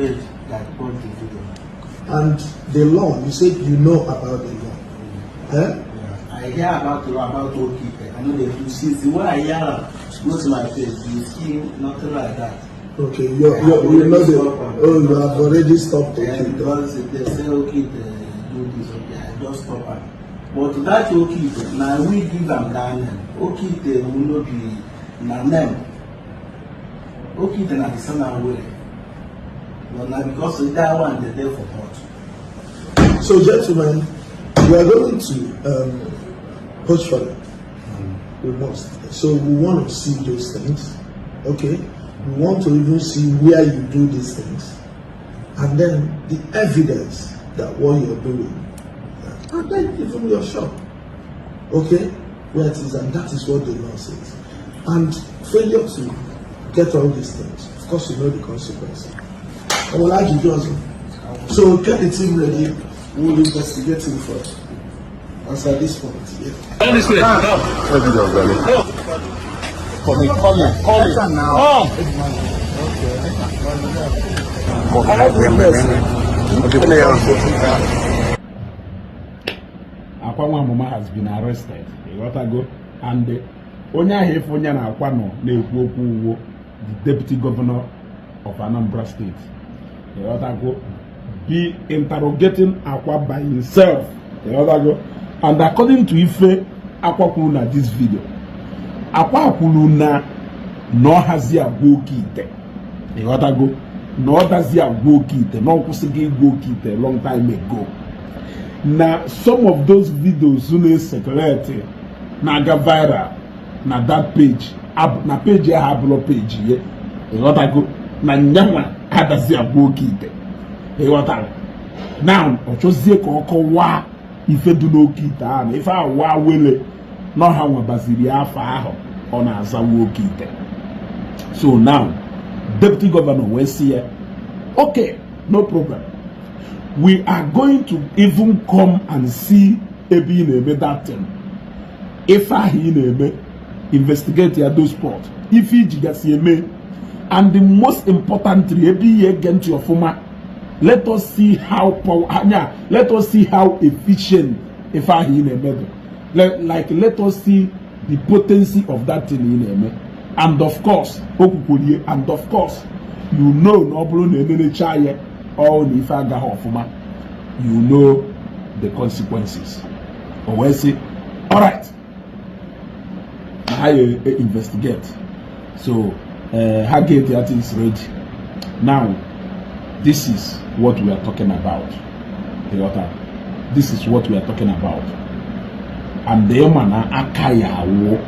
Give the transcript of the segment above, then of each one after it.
page that post the video. And the law, you said you know about the law. Eh? Yeah. I hear about the law about Oke Ite. I know they do. Since the way I hear am go to my page, the scheme, nothing like that. Okay, you I know already the, stop am. Oh, you have already stopped Yeah, Oke Ite. Because they say Oke Ite do this, okay, I just stop am. But that Oke Ite, na we give am that name. Oke Ite will no be na name. Oke Ite na the son and way. But na because that one dey there for court. So, gentlemen, we are going to push further. We must. So, we want to see those things. Okay? We want to even see where you do these things. And then the evidence that what you're doing. And then even your shop. Okay? Where it is, and that is what the law says. And failure to get all these things, of course, you know the consequences. I will like you also. So get the team ready. We will investigate him further. As at this point, yeah. Come this way. Come. Come, come, come. Come. I have the person. Akwa Nwa Amụma has been arrested. Ịghọtago? And onye ahụ efe onye na-akwa nọ na-ekwu okwu uwo the deputy governor of Anambra State. Ịghọtago? Be interrogating Akwa by himself. Ịghọtago? And according to ife Akwa kwuru na this video, Akwa kwuru na ọ hazi agwa oke ite. Ịghọtago? Na ọ dazi agwa oke ite, na ọ kwụsịghị ịgwa oke ite long time ago, na some of those videos na-ecirculate, na-aga viral na that page, na page ahụ abụrụ page ye. Ịghọtago? Na nyanwa adazi agwa oke ite. Ịghọtara? Now ọ chọzie ka ọ kọwaa ife dị n'oke ite ahụ, na ife ahụ waa wele na ọha nwabaziri afọ ahụ ọ na-azawa oke ite. So now deputy governor wee sị ya, "Okay, no problem, we are going to even come and see ebe ị na-eme that thing, ife ahụ ị na-eme, investigate ya, those spot ife iji gasị eme, and the most importantly, ebe ihe ege ntị ọfụma, let us see how power anya, let us see how efficient ife ahụ ị na-eme dị. Like let us see the potency of that thing ị na-eme." And of course o kwukworie, and of course you know na ọ bụrụ na enenecha ya ọ na ife agaghị ọfụma, you know the consequences. O wee sị alright, na ha ya investigate. So ha get their things ready. Now this is what we are talking about. Ịghọta? This is what we are talking about. And ịma na aka ya awụ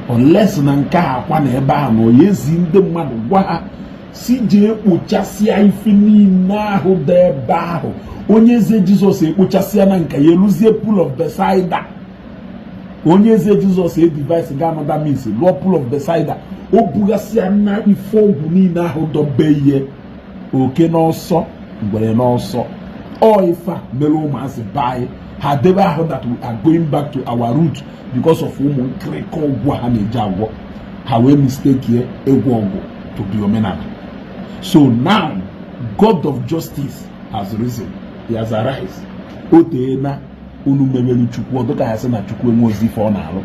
unless na nke a akwa na ebe ahụ na onye ezi ndị mmadụ gwa ha si jee kpochasịa ife niile ahụ dị ebe ahụ. Onye eze Jizọs ekpochasịa na nke ya, eluzie pool of Bethsaida. Onye eze Jizọs e devise ga another means lụọ pool of Bethsaida, o bugasịa na ife ọgwụ niile ahụ dọbe ihe oke n'ọsọ ngwere n'ọsọ. Ọ ife a mere ụmụazị be anyị ha debe ahụ that we are going back to our root because of ụmụ nkịrịka ọgwụ a ha na-eji agwọ ha, wee mistake ye egwu ọgwụ to be omenala. So now God of justice has risen, he has arise. O teena unu mewere Chukwu ọdụka ya sị na Chukwu enwe ozi ife ọ na-alụ.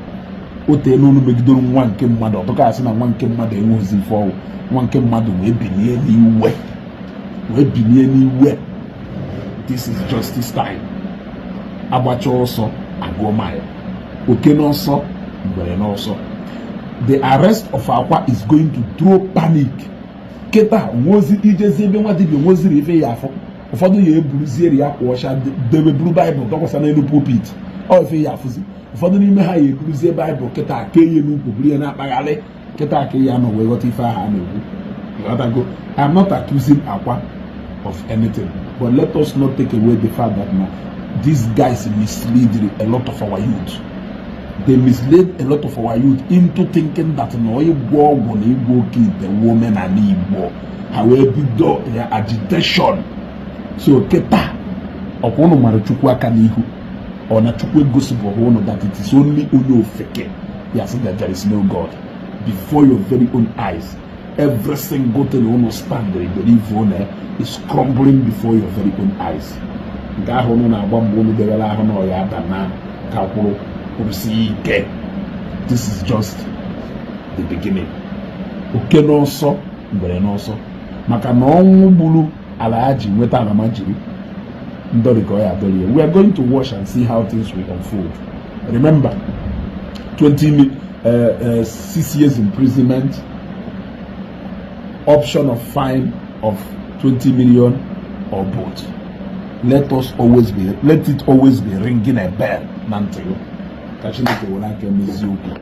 O teena unu megidere nwa nke mmadụ ọdụka ya sị na nwa nke mmadụ enwe ozi ife ọwụ. Nwa nke mmadụ wee bilie n'iwe, wee bilie n'iwe. This is justice time. Agbacha ọsọ agụọ mile, oke n'ọsọ ngwere n'ọsọ. The arrest of Akwa is going to throw panic. Kịta nwozi ijezi ebe nwa dibịa nwoziri ife ya afọ ụfọdụ ya eburuzieri ya kwa ọcha debe, buru Baịbụl dọkwasa n'elu pulpit, ọ ife ya afụzi. Ụfọdụ n'ime ha ya eburuzie Baịbụl kịta ka ihe n'ukwu buru ya na-akpagharị kịta ka ya nọ wee ghọta ife ahụ a na-ekwu. Ịghọtago? I'm not accusing Akwa of anything, but let us not take away the fact that na these guys mislead a lot of our youth. They misled a lot of our youth into thinking that na ịgwọ ọgwụ na ịgwọ oke ite wu omenala Igbo. Ha wee bido ya agitation. So kịta ọkwa ụnụ mara Chukwu aka n'ihu, ọ na Chukwu egosipụghị ụnụ that it is only onye ofeke ya sị that there is no God before your very own eyes. Every single thing unu stand believe unu is crumbling before your very own eyes. Nke ahụ unu na-agba mgbe unu debere ahụ na ọya ada na ka kwụrụ kwụrụsi ike. This is just the beginning. Oke n'ọsọ, ngwere n'ọsọ, maka na ọnwụ gburu ala ya ji nweta alama jiri ndọrị ka ọ ya adọrị ya. We are going to watch and see how things will unfold. Remember, 20 6 years imprisonment, option of fine of 20 million or both. Let it always be ringing a bell na ntị gị. Ka Chineke were aka mezie okwu.